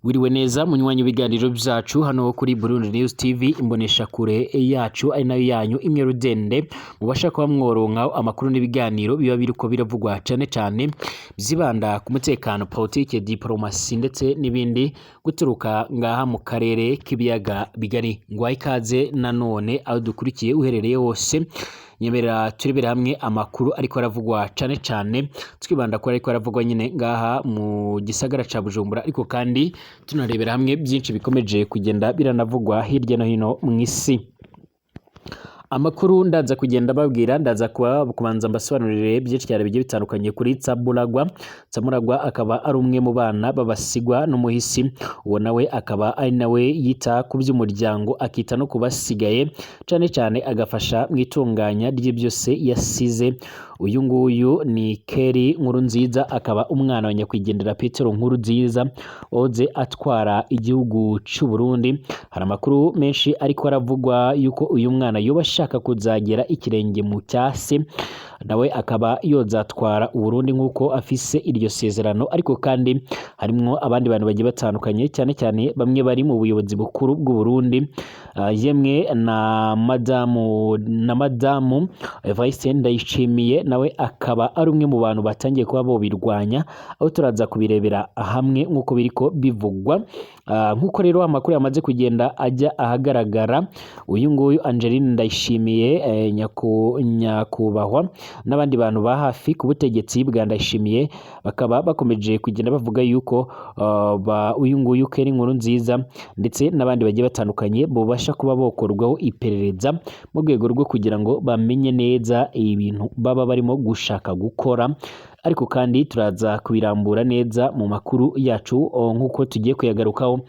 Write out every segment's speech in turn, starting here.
Wiriwe neza munywanyi w'ibiganiro vyacu hano kuri Burundi News TV, imbonesha kure yacu ari nayo yanyu imwe rudende mubasha kuba mworonka amakuru n'ibiganiro biba biriko biravugwa, cane cane vyibanda ku mutekano, politike, diplomasi ndetse n'ibindi guturuka ngaha mu karere k'ibiyaga bigari. Ngwaye ikaze nanone aho dukurikiye uherereye hose. Nyemerera turebere hamwe amakuru ariko aravugwa, cane cane twibanda ko ariko aravugwa nyine ngaha mu gisagara ca Bujumbura, ariko kandi tunarebera hamwe byinshi bikomeje kugenda biranavugwa hirya no hino mw'isi. Amakuru ndaza kugenda babwira, ndaza kuba kubanza mbasobanurire byinshi cyane bigiye bitandukanye kuri Tsamuragwa. Tsamuragwa akaba ari umwe mu bana b'abasigwa n'umuhisi, uwo nawe akaba ari nawe yita ku by'umuryango, akita no ku basigaye, cane cane agafasha mu itunganya ry'ibyose yasize. Uyu nguyu ni Keri Nkurunziza, akaba umwana wa nyakwigendera Petero Nkurunziza wahoze atwara igihugu c'u Burundi. Hari amakuru menshi ariko aravugwa yuko uyu mwana yoba ashaka kuzagera ikirenge mu cyase, nawe akaba yozatwara Uburundi nk'uko afise iryo sezerano. Ariko kandi harimwo abandi bantu bagiye batandukanye, cyane cyane bamwe bari mu buyobozi bukuru bw'u Burundi, yemwe na madamu Evariste Ndayishimiye, nawe akaba ari umwe mu bantu batangiye kuba bobirwanya, aho turaza kubirebera hamwe nk'uko biriko bivugwa. Nk'uko rero amakuru yamaze kugenda ajya ahagaragara, uyu nguyu Angeline Ndayishimiye, nyakubahwa n'abandi bantu ba hafi ku butegetsi bwa Ndayishimiye bakaba bakomeje kugenda bavuga yuko uyu nguyu Keri Nkurunziza ndetse n'abandi bagiye batandukanye bobasha kuba bokorwaho iperereza mu rwego rwo kugira ngo bamenye neza ibintu baba barimo gushaka gukora. Ariko kandi turaza kubirambura neza mu makuru yacu nk'uko tugiye kuyagarukaho.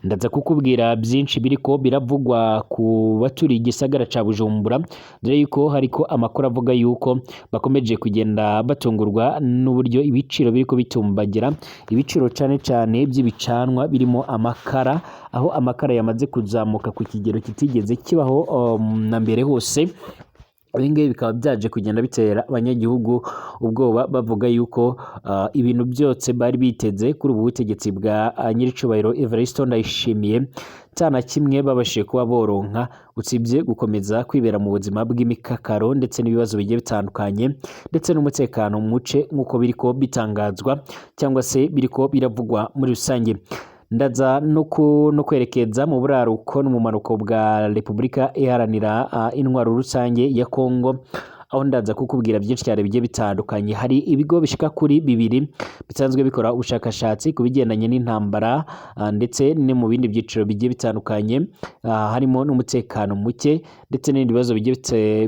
Ndaza kukubwira byinshi biriko biravugwa ku baturiye igisagara ca Bujumbura, dore yuko hariko amakuru avuga yuko bakomeje kugenda batungurwa n'uburyo ibiciro biriko bitumbagira, ibiciro cane cane by'ibicanwa birimo amakara, aho amakara yamaze kuzamuka ku kigero kitigeze kibaho na mbere hose. Ibi ngibi bikaba byaje kugenda bitera abanyagihugu ubwoba, bavuga yuko ibintu byose bari biteze kuri ubu butegetsi bwa nyiricubahiro Evariste Ndayishimiye nta na kimwe babashije kuba boronka, usibye gukomeza kwibera mu buzima bw'imikakaro ndetse n'ibibazo bigiye bitandukanye ndetse n'umutekano muce, nk'uko biriko bitangazwa cyangwa se biriko biravugwa muri rusange. Ndaza no kwerekeza mu buraruko no mu manuko bwa Repubulika Iharanira Intwaro Rusange ya Kongo, aho ndaza kukubwira byinshi cyane bigiye bitandukanye. Hari ibigo bishika kuri bibiri bisanzwe bikora ubushakashatsi ku bigendanye n'intambara, ndetse no mu bindi byiciro bigiye bitandukanye, harimo n'umutekano muke ndetse n'ibindi bibazo bigiye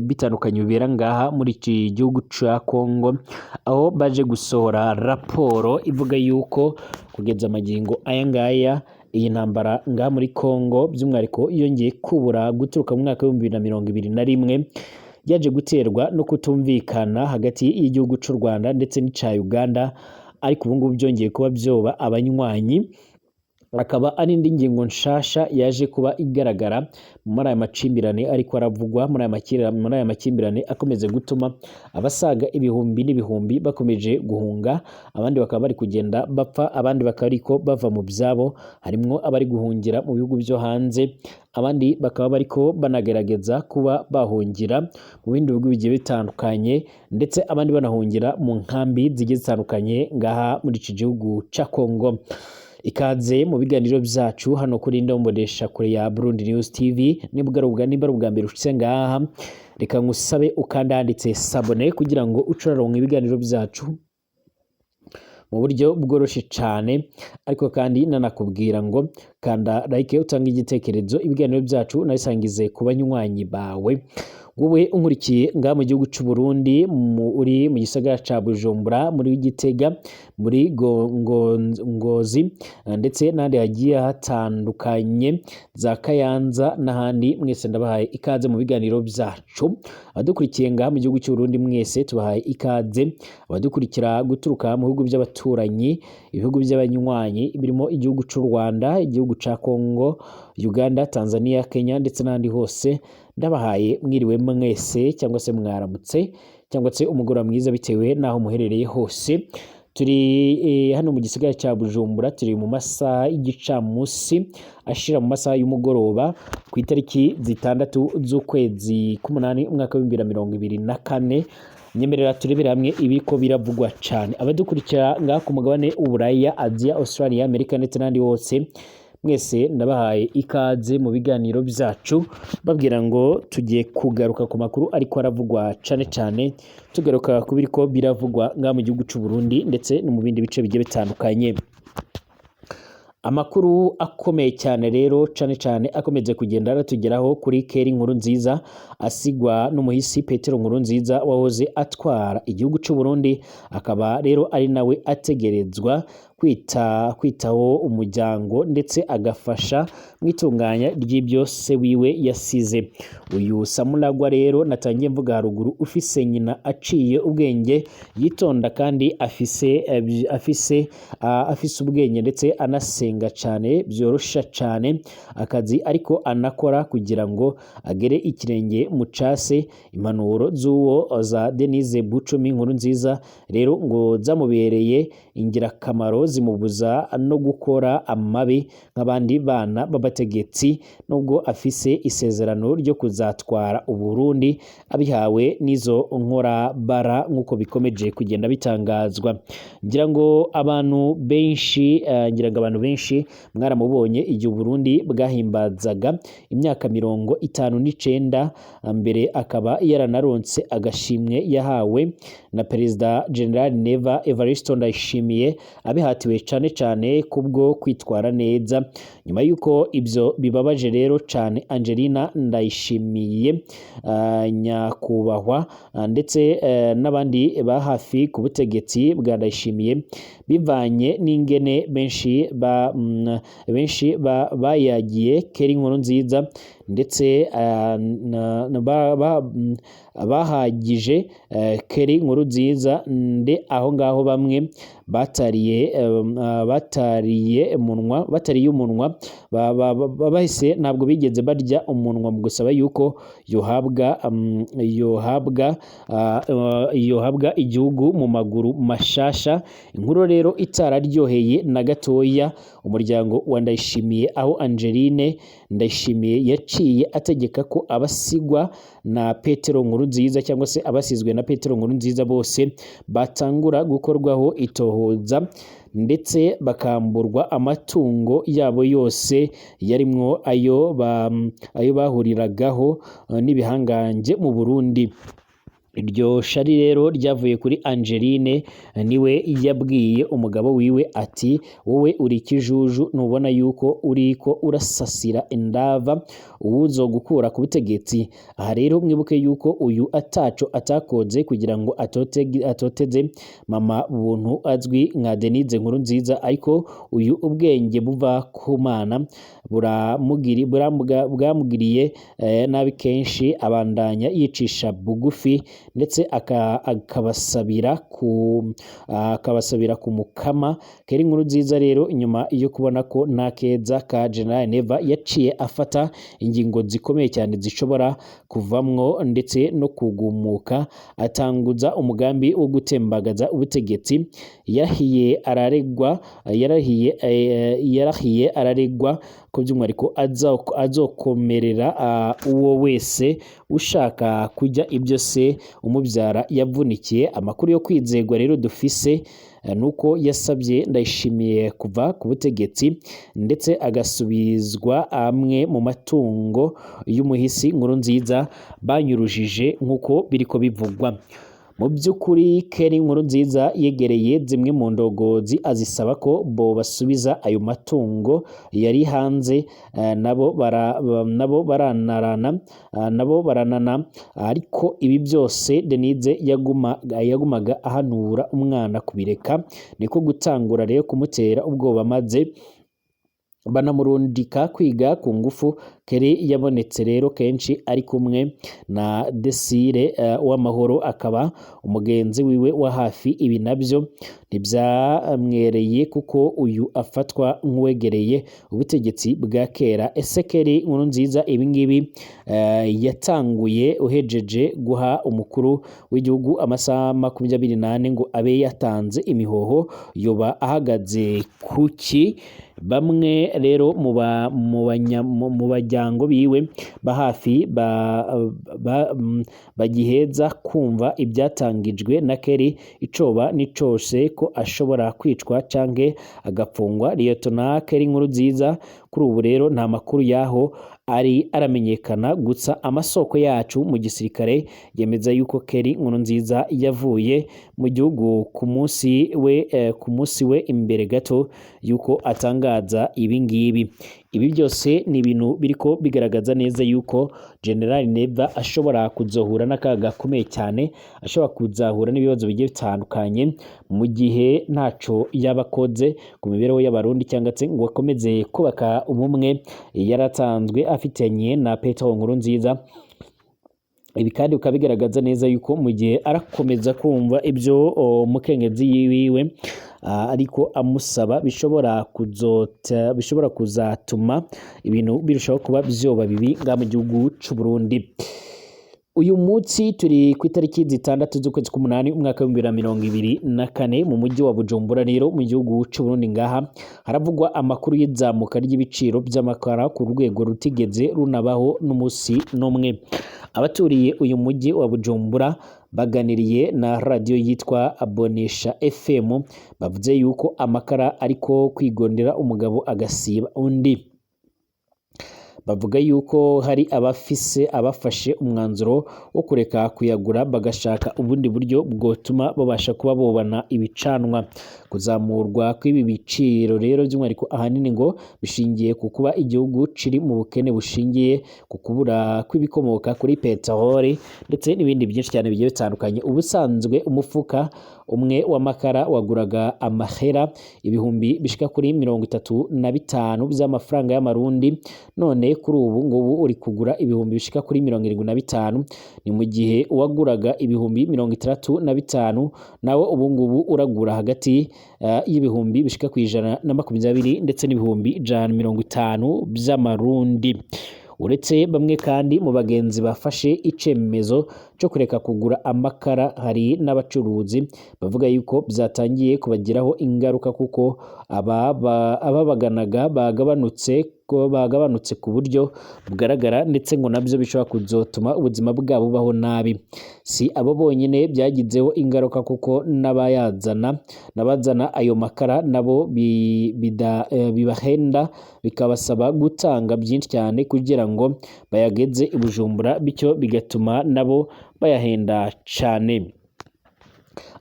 bitandukanye bibera ngaha muri iki gihugu ca Kongo, aho baje gusohora raporo ivuga yuko kugeza amagingo aya ngaya iyi ntambara ngaha muri Kongo by'umwihariko yongeye kubura guturuka mu mwaka wa 2021, yaje guterwa no kutumvikana hagati y'igihugu c'u Rwanda ndetse n'ica Uganda, ariko ubu ngubu byongeye kuba byoba abanywanyi, akaba ari indi ngingo nshasha yaje kuba igaragara muri aya macimbirane ariko aravugwa muri aya makimbirane akomeze gutuma abasaga ibihumbi n'ibihumbi bakomeje guhunga, abandi bakaba bari kugenda bapfa, abandi bakaba ariko bava mu byabo. Harimwo abari guhungira mu bihugu byo hanze, abandi bakaba bariko banagerageza kuba bahungira mu bindi bihugu bigiye bitandukanye, ndetse abandi banahungira mu nkambi zigiye zitandukanye ngaha muri iki gihugu ca Kongo. Ikaze mu biganiro byacu hano kuri Ndombonesha kure ya Burundi News TV. Niba ari ubwa mbere ushitse ngaha, reka ngusabe ukanda handitse s'abonner kugira ngo uce uraronka ibiganiro byacu mu buryo bworoshe cane. Ariko kandi nanakubwira ngo kanda like, utange igitekerezo, ibiganiro byacu unabisangize ku banywanyi bawe. Wowe unkurikiye ngaha mu gihugu c'u Burundi, uri mu gisagara ca Bujumbura, muri Gitega, muri Ngozi ndetse n'ahandi hagiye hatandukanye, za Kayanza n'ahandi, mwese ndabahaye ikaze mu biganiro byacu. Abadukurikiye ngaha mu gihugu cy'u Burundi mwese tubahaye ikaze. Abadukurikira guturuka mu bihugu by'abaturanyi, ibihugu by'abanywanyi birimo igihugu c'u Rwanda, igihugu ca Kongo, Uganda, Tanzania, Kenya ndetse n'ahandi hose, ndabahaye mwiriwe mwese cyangwa se mwaramutse cyangwa se umugoroba mwiza bitewe n'aho muherereye hose. Turi hano mu gisagara cya Bujumbura, turi mu masaha y'igicamunsi ashira mu masaha y'umugoroba ku itariki 6 z'ukwezi k'umunani umwaka w'2024. Nyemerera turebere hamwe ibiriko biravugwa cane. Abadukurikira ngaha ku mugabane w'Uburaya, Aziya, Australia, Amerika ndetse n'ahandi hose, mwese ndabahaye ikaze mu biganiro byacu, babwira ngo tugiye kugaruka ku makuru ariko aravugwa cane cane, tugaruka ku biriko biravugwa ngaha mu gihugu c'u Burundi ndetse no mu bindi bice bigiye bitandukanye. Amakuru akomeye cyane rero, cane cane akomeze kugenda aratugeraho kuri Keri Nkuru Nziza asigwa n'umuhisi Petero Nkuru Nziza wahoze atwara igihugu c'u Burundi, akaba rero ari nawe ategerezwa kwitaho umuryango ndetse agafasha mu itunganya ry'ibyo se wiwe yasize. Uyu Samuragwa rero natangiye mvuga haruguru, ufise nyina aciye ubwenge, yitonda kandi afise ubwenge ndetse anasenga cane, byorosha cane akazi ariko anakora kugira ngo agere ikirenge mu case. Impanuro z'uwo za Denise Bucumi Nkuru Nziza rero ngo zamubereye ingirakamaro, zimubuza no gukora amabi nk'abandi bana b'abategetsi, nubwo afise isezerano ryo kuzatwara Uburundi abihawe n'izo nkorabara nk'uko bikomeje kugenda bitangazwa. Ngira ngo abantu benshi mwaramubonye igihe Uburundi bwahimbazaga imyaka 59 mbere, akaba yaranaronse agashimwe yahawe na Perezida General Neva Evariste Ndayishimiye, abihatiwe cane cane kubwo kwitwara neza. Nyuma yuko ibyo bibabaje rero cane Angelina Ndayishimiye, nyakubahwa, ndetse n'abandi ba hafi ku butegetsi bwa Ndayishimiye, bivanye n'ingene benshi bayagiye Keri Nkuru Nziza ndetse bahagije Keri Nkuru Nziza nde aho ngaho bamwe batariye umunwa, bahise ntabwo bigeze barya umunwa mu gusaba yuko yohabwa igihugu mu maguru mashasha. Inkuru rero itararyoheye na gatoya umuryango wa Ndayishimiye, aho Angeline Ndayishimiye yaciye ategeka ko abasigwa na Petero Nkuru Nziza cyangwa se abasizwe na Petero Nkuru Nziza bose batangura gukorwaho itohoza ndetse bakamburwa amatungo yabo yose yarimwo ayo bahuriragaho n'ibihangange mu Burundi. Iryo shari rero ryavuye kuri Angeline, niwe yabwiye umugabo wiwe ati wowe uri ikijuju, ntubona yuko uriko urasasira indava uwuzo gukura ku butegetsi. Aha rero mwibuke yuko uyu ataco atakoze kugira ngo atoteze mama Buntu azwi nka Denise Nkuru Nziza, ariko uyu ubwenge buva ku Mana bwamugiriye nabi kenshi, abandanya yicisha bugufi ndetse akabasabira ku mukama. Keri Nkuru Nziza rero nyuma yo kubona ko nta keza ka General Neva, yaciye afata ingingo zikomeye cyane zishobora kuvamwo ndetse no kugumuka, atanguza umugambi wo gutembagaza ubutegetsi. Yarahiye araregwa ko by'umwihariko azokomerera uwo wese ushaka kujya ibyo se umubyara yavunikiye. Amakuru yo kwizegwa rero dufise nuko yasabye Ndayishimiye kuva ku butegetsi ndetse agasubizwa amwe mu matungo y'umuhisi Nkuru Nziza banyurujije nk'uko biriko bivugwa. Mu by'ukuri Keri Nkuru Nziza yegereye zimwe mu ndogozi azisaba ko bo basubiza ayo matungo yari hanze, nabo baranana, ariko ibi byose Denise yagumaga ahanura umwana kubireka, niko gutangura rero kumutera ubwoba maze Banamurundika kwiga ku ngufu. Kelly yabonetse rero kenshi ari kumwe na Desire Uwamahoro, akaba umugenzi wiwe wa hafi. Ibi nabyo ntibyamwereye kuko uyu afatwa nk'uwegereye ubutegetsi bwa kera. Ese Kelly Nkurunziza ibi ngibi yatanguye uhejeje guha umukuru w'igihugu amasaha 24 ngo abe yatanze imihoho, yoba ahagaze kuki? Bamwe rero mu bajyango biwe ba hafi bagiheza kumva ibyatangijwe na Kelly, icoba ni cose ko ashobora kwicwa canke agafungwa. Liyetona Kelly Nkurunziza kuri ubu rero nta makuru yaho ari aramenyekana, gusa amasoko yacu mu gisirikare yemeza yuko Kelly Nkurunziza yavuye mu gihugu ku munsi we imbere gato yuko atangaza ibi ngibi. Ibi byose ni ibintu biriko bigaragaza neza yuko General Neva ashobora kuzohura n'akaga gakomeye cyane, ashobora kuzahura n'ibibazo bigiye bitandukanye mu gihe ntaco yaba akoze ku mibereho y'Abarundi cyangwa se ngo akomeze kubaka ubumwe yaratanzwe afitanye na Petero Nkurunziza. Ibi kandi bikaba bigaragaza neza yuko mu gihe arakomeza kumva ibyo mukenyezi yiwiwe ariko amusaba, bishobora kuzatuma ibintu birushaho kuba vyoba bibi nga mu gihugu c'u Burundi. Uyu munsi turi ku itariki 6 z'ukwezi k'umunani umwaka w'2024, mu mujyi wa Bujumbura rero mu gihugu c'u Burundi ngaha haravugwa amakuru y'izamuka ry'ibiciro by'amakara ku rwego rutigeze runabaho n'umunsi n'umwe. Abaturiye uyu mujyi wa Bujumbura baganiriye na radiyo yitwa Abonesha FM bavuze yuko amakara ariko kwigondera umugabo agasiba undi. Bavuga yuko hari abafise abafashe umwanzuro wo kureka kuyagura bagashaka ubundi buryo bwotuma babasha kuba bobana ibicanwa. Kuzamurwa kw'ibi biciro rero by'umwihariko ahanini ngo bishingiye ku kuba igihugu kiri mu bukene bushingiye ku kubura kw'ibikomoka kuri peteroli ndetse n'ibindi byinshi cyane bigiye bitandukanye. Ubusanzwe umufuka umwe w'amakara waguraga amahera ibihumbi bishika kuri 35 by'amafaranga y'amarundi, none kuri ubu ngubu uri kugura ibihumbi bishika kuri 75. Ni mu gihe uwaguraga ibihumbi 65 nawe ubu ngubu uragura hagati y'ibihumbi bishika ku 120 ndetse n'ibihumbi 150 by'amarundi. Uretse bamwe kandi mu bagenzi bafashe icemezo cyo kureka kugura amakara, hari n'abacuruzi bavuga yuko byatangiye kubagiraho ingaruka kuko ababaganaga bagabanutse ku buryo bugaragara, ndetse ngo nabyo bishobora kuzotuma ubuzima bwabo bubaho nabi. Si abo bonyine byagizeho ingaruka kuko n'abazana ayo makara nabo bibahenda, bikabasaba gutanga byinshi cyane kugira ngo bayageze i Bujumbura, bityo bigatuma nabo bayahenda cyane.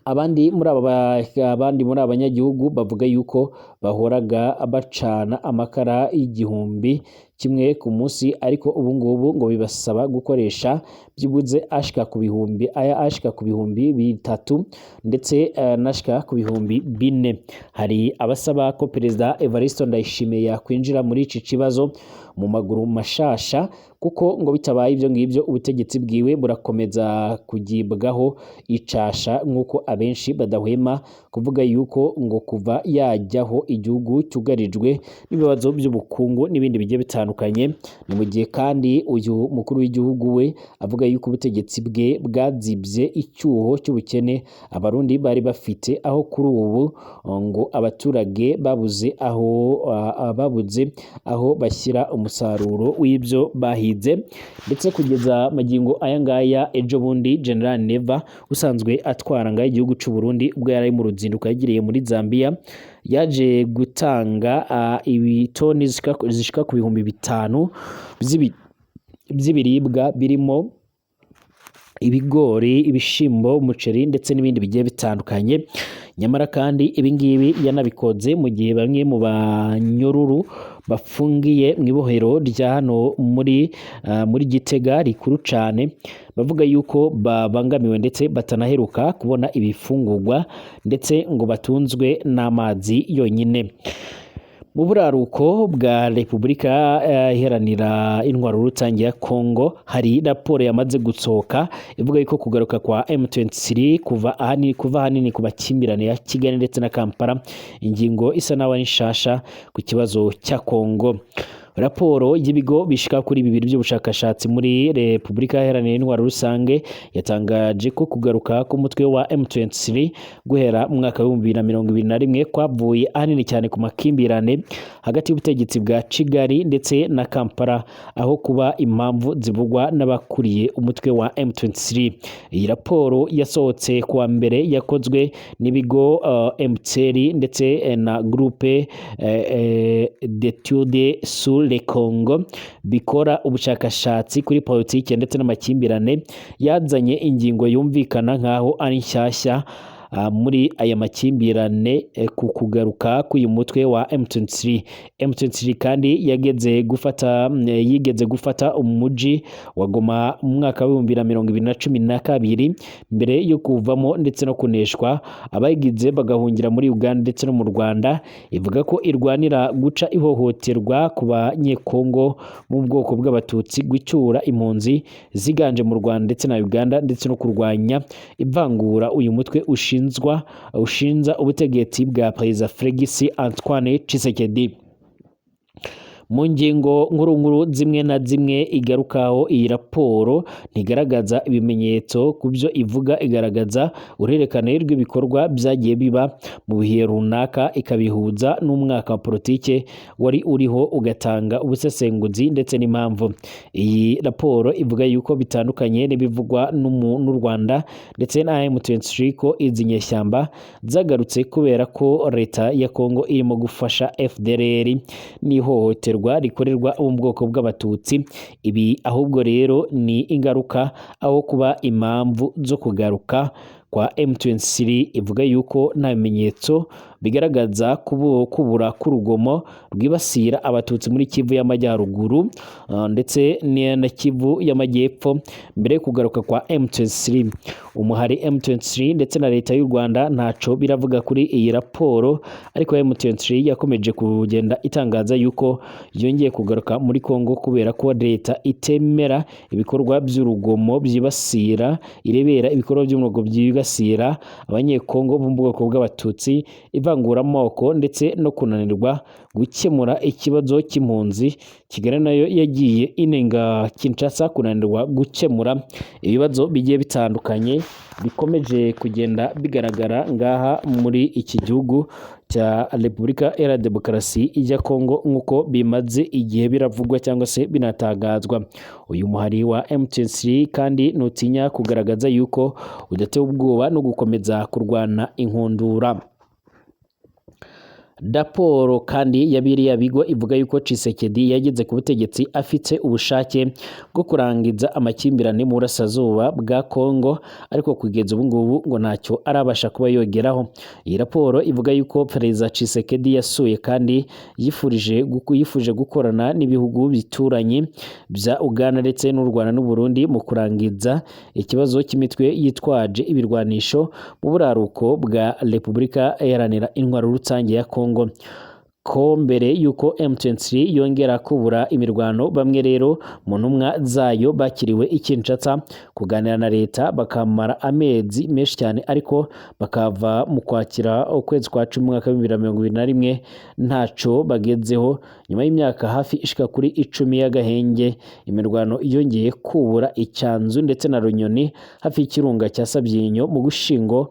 Abandi muri aba banyagihugu bavuga yuko bahoraga bacana amakara 1000 ku munsi, ariko ubu ngubu ngo bibasaba gukoresha byibuze ashika ku bihumbi aya ashika ku 3000 ndetse n'ashika ku 4000. Hari abasaba ko Perezida Evariste Ndayishimiye yakwinjira muri iki kibazo mu maguru mashasha, kuko ngo bitabaye ibyo ngibyo ubutegetsi bwiwe burakomeza kugibwaho icasha, nk'uko abenshi badahwema kuvuga yuko ngo kuva yajyaho igihugu cyugarijwe n'ibibazo by'ubukungu n'ibindi bigiye bitandukanye. Ni mu gihe kandi uyu mukuru w'igihugu we avuga yuko ubutegetsi bwe bwazibye icyuho cy'ubukene Abarundi bari bafite, aho kuri ubu ngo abaturage babuze aho bashyira umusaruro w'ibyo bahize. Ndetse kugeza magingo aya ngaya, ejo bundi General Neva usanzwe atwara ngaho igihugu cy'u Burundi, ubwo yari ari mu ruzinduko yagiriye muri Zambia, yaje gutanga ibitoni zishika ku 5000 by'ibiribwa birimo ibigori, ibishimbo, umuceri ndetse n'ibindi bigiye bitandukanye. Nyamara kandi ibi ngibi yanabikoze mu gihe bamwe mu banyururu bafungiye mu ibohero rya hano muri Gitega rikuru cane, bavuga yuko babangamiwe ndetse batanaheruka kubona ibifungurwa, ndetse ngo batunzwe n'amazi yonyine. Mu buraruko bwa Repubulika Iharanira Intwaro Rusange ya Congo hari raporo yamaze gusohoka ivuga yuko kugaruka kwa M23 kuva ahanini ku makimbirane ya Kigali ndetse na Kampala, ingingo isa naho ari nshasha ku kibazo cya Congo. Raporo y'ibigo bishika kuri bibiri by'ubushakashatsi muri Repubulika Iharanira Intwaro Rusange yatangaje ko kugaruka k'umutwe wa M23 guhera mu mwaka wa 2021 kwavuye ahanini cyane ku makimbirane hagati y'ubutegetsi bwa Kigali ndetse na Kampala, aho kuba impamvu zivugwa n'abakuriye umutwe wa M23. Iyi raporo yasohotse kuwa mbere yakozwe n'ibigo MTR ndetse na Groupe d'études sur le Congo bikora ubushakashatsi kuri politike ndetse n'amakimbirane, yazanye ingingo yumvikana nkaho ari nshyashya muri aya makimbirane ku kugaruka k'uyu mutwe wa M23. M23 kandi yageze gufata yigeze gufata umuji wa Goma mu mwaka wa 2012 mbere yo kuvamo ndetse no kuneshwa, abayigize bagahungira muri Uganda ndetse no mu Rwanda. Ivuga ko irwanira guca ihohoterwa ku Banyekongo mu bwoko bw'Abatutsi, gucyura impunzi ziganje mu Rwanda ndetse na Uganda, ndetse no kurwanya ivangura uyu mutwe ushinza ubutegetsi bwa Perezida Felix Antoine Tshisekedi. Mu ngingo nkuru nkuru zimwe na zimwe igarukaho, iyi raporo ntigaragaza ibimenyetso ku byo ivuga, igaragaza uruhererekane rw'ibikorwa byagiye biba mu bihe runaka, ikabihuza n'umwaka wa politike wari uriho, ugatanga ubusesenguzi ndetse n'impamvu. Iyi raporo ivuga yuko bitandukanye n'ibivugwa n'u Rwanda ndetse na M23 ko izi nyeshyamba zagarutse kubera ko leta ya Kongo irimo gufasha FDLR n'ihohoterwa rikorerwa mu bwoko bw'Abatutsi. Ibi ahubwo rero ni ingaruka aho kuba impamvu zo kugaruka kwa M23. Ivuga yuko nta bimenyetso bigaragaza kubura k'urugomo rwibasira Abatutsi muri Kivu y'Amajyaruguru ndetse na Kivu y'Amajyepfo mbere yo kugaruka kwa M23. Umuhari M23 ndetse na leta y'u Rwanda ntaco biravuga kuri iyi raporo, ariko M23 yakomeje kugenda itangaza yuko yongeye kugaruka muri Kongo kubera ko leta itemera ibikorwa by'urugomo byibasira, irebera ibikorwa by'urugomo byibasira Abanyekongo bo mu bwoko bw'Abatutsi, ivanguramoko ndetse no kunanirwa gukemura ikibazo cy'impunzi. Kigali nayo yagiye inenga Kinshasa kunanirwa gukemura ibibazo bigiye bitandukanye bikomeje kugenda bigaragara ngaha muri iki gihugu cya Repubulika Iharanira Demokarasi ya Kongo, nk'uko bimaze igihe biravugwa cyangwa se binatangazwa. Uyu muhari wa M23 kandi ntutinya kugaragaza yuko udatewe ubwoba no gukomeza kurwana inkundura. Raporo kandi ya biriya bigo ivuga yuko Tshisekedi yageze ku butegetsi afite ubushake bwo kurangiza amakimbirane mu burasirazuba bwa Kongo, ariko kugeza ubu ngubu ngo ntacyo arabasha kuba yogeraho. Iyi raporo ivuga yuko Perezida Tshisekedi yasuye kandi yifuje gukorana n'ibihugu bituranye bya Uganda ndetse n'u Rwanda n'u Burundi mu kurangiza ikibazo cy'imitwe yitwaje ibirwanisho mu buraruko bwa Repubulika Iharanira Intwaro Rusange ya Kongo. Ko mbere yuko M23 yongera kubura imirwano, bamwe rero mu ntumwa zayo bakiriwe i Kinshasa kuganira na leta, bakamara amezi menshi cyane, ariko bakava mu kwakira ukwezi kwa 10 mwaka wa 2021 ntaco bagezeho. Nyuma y'imyaka hafi ishika kuri 10 y'agahenge, imirwano yongeye kubura Icyanzu ndetse na Runyoni hafi y'ikirunga cya Sabyinyo mu Gushyingo,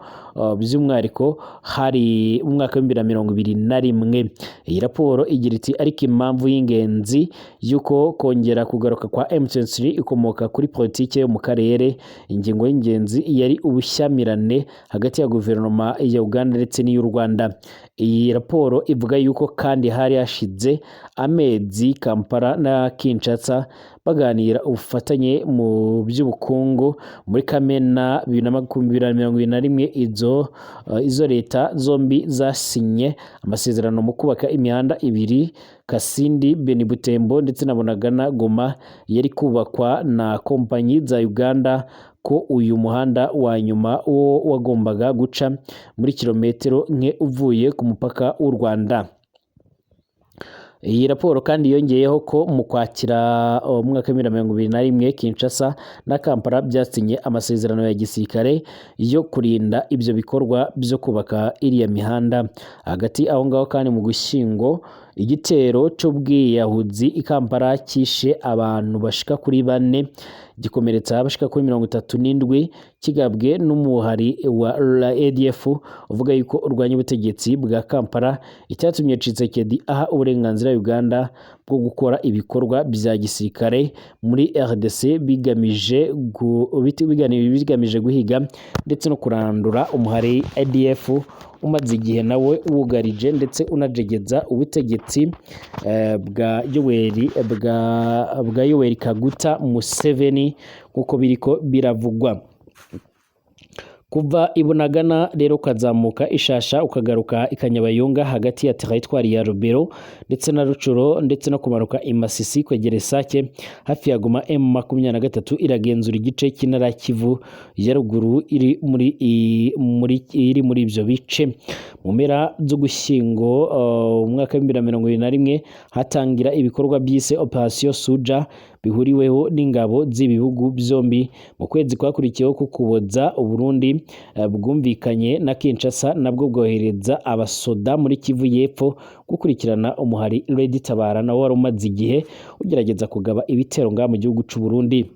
by'umwihariko hari mu mwaka wa 2021. Iyi raporo igira iti: ariko impamvu y'ingenzi y'uko kongera kugaruka kwa M23 ikomoka kuri politike yo mu karere. Ingingo y'ingenzi yari ubushyamirane hagati ya guverinoma ya Uganda ndetse n'iy'u Rwanda. Iyi raporo ivuga yuko kandi hari hashize amezi Kampala na Kinshasa baganira ubufatanye mu by'ubukungu. Muri Kamena 2021 izo leta zombi zasinye amasezerano mu kubaka imihanda ibiri, Kasindi Beni Butembo ndetse na Bunagana Goma, yari kubakwa na kompanyi za Uganda, ko uyu muhanda wa nyuma wo wagombaga guca muri kilometero nke uvuye ku mupaka w'u Rwanda. Iyi raporo kandi yongeyeho ko mu Kwakira umwaka wa 2021, Kinshasa na Kampala byasinye amasezerano ya gisirikare yo kurinda ibyo bikorwa byo kubaka iriya mihanda. Hagati aho ngaho kandi, mu Gushyingo, igitero c'ubwiyahuzi i Kampala kishe abantu bashika kuri bane, gikomeretsa abashika kuri 37, kigabwe n'umuhari wa ADF uvuga yuko urwanya ubutegetsi bwa Kampala, icyatumye Tshisekedi aha uburenganzira Uganda bwo gukora ibikorwa bya gisirikare muri RDC bigamije guhiga ndetse no kurandura umuhari ADF umaze igihe nawe wugarije ndetse unajegeza ubutegetsi bwa Yoweri Kaguta Museveni, nk'uko biriko biravugwa. Kuva i Bunagana rero ukazamuka Ishasha, ukagaruka i Kanyabayonga, hagati ya teritwari ya Rubero ndetse na Rucuro, ndetse no kumanuka i Masisi kwegera Sake hafi ya Goma, M23 iragenzura igice cy'intara Kivu ya ruguru iri muri ibyo bice. Mu mpera z'Ugushyingo umwaka wa 2021 hatangira ibikorwa byise Operation Suja bihuriweho n'ingabo z'ibihugu byombi. Mu kwezi kwakurikiyeho k'Ukuboza, Uburundi bwumvikanye na Kinshasa, nabwo bwohereza abasoda muri Kivu y'Epfo gukurikirana umuhari Red Tabara, nawo wari umaze igihe ugerageza kugaba ibitero ngaha mu gihugu c'u Burundi.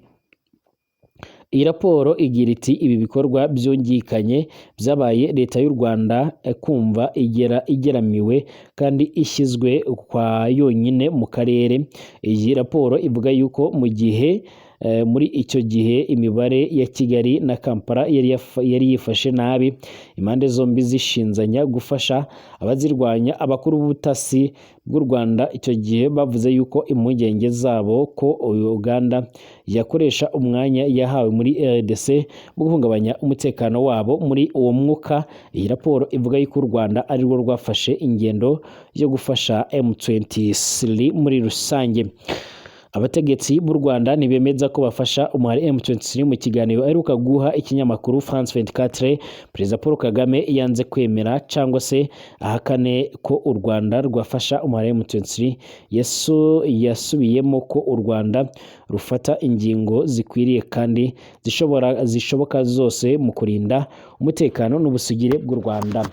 Iyi raporo igira iti: "Ibi bikorwa byungikanye byabaye leta y'u Rwanda kumva igera igeramiwe kandi ishyizwe kwa yonyine mu karere." Iyi raporo ivuga yuko mu gihe muri icyo gihe imibare ya Kigali na Kampala yari yifashe nabi, impande zombi zishinzanya gufasha abazirwanya. Abakuru b'ubutasi bw'u Rwanda icyo gihe bavuze yuko impungenge zabo ko Uganda yakoresha umwanya yahawe muri RDC mu guhungabanya umutekano wabo. Muri uwo mwuka, iyi raporo ivuga yuko u Rwanda ari rwo rwafashe ingendo yo gufasha M23 muri rusange. Abategetsi b'u Rwanda ntibemeza ko bafasha umuhari M23. Mu kiganiro aheruka guha ikinyamakuru France 24, Perezida Paul Kagame yanze kwemera cyangwa se ahakane ko u Rwanda rwafasha umuhari M23. Yesu yasubiyemo ko u Rwanda rufata ingingo zikwiriye kandi zishobora zishoboka zose mu kurinda umutekano n'ubusugire bw'u Rwanda.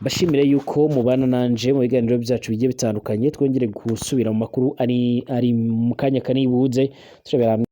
Mbashimire yuko mubana nanje mu biganiro byacu bigiye bitandukanye. Twongere gusubira mu makuru ari mu kanya kanibuze turebera hamwe.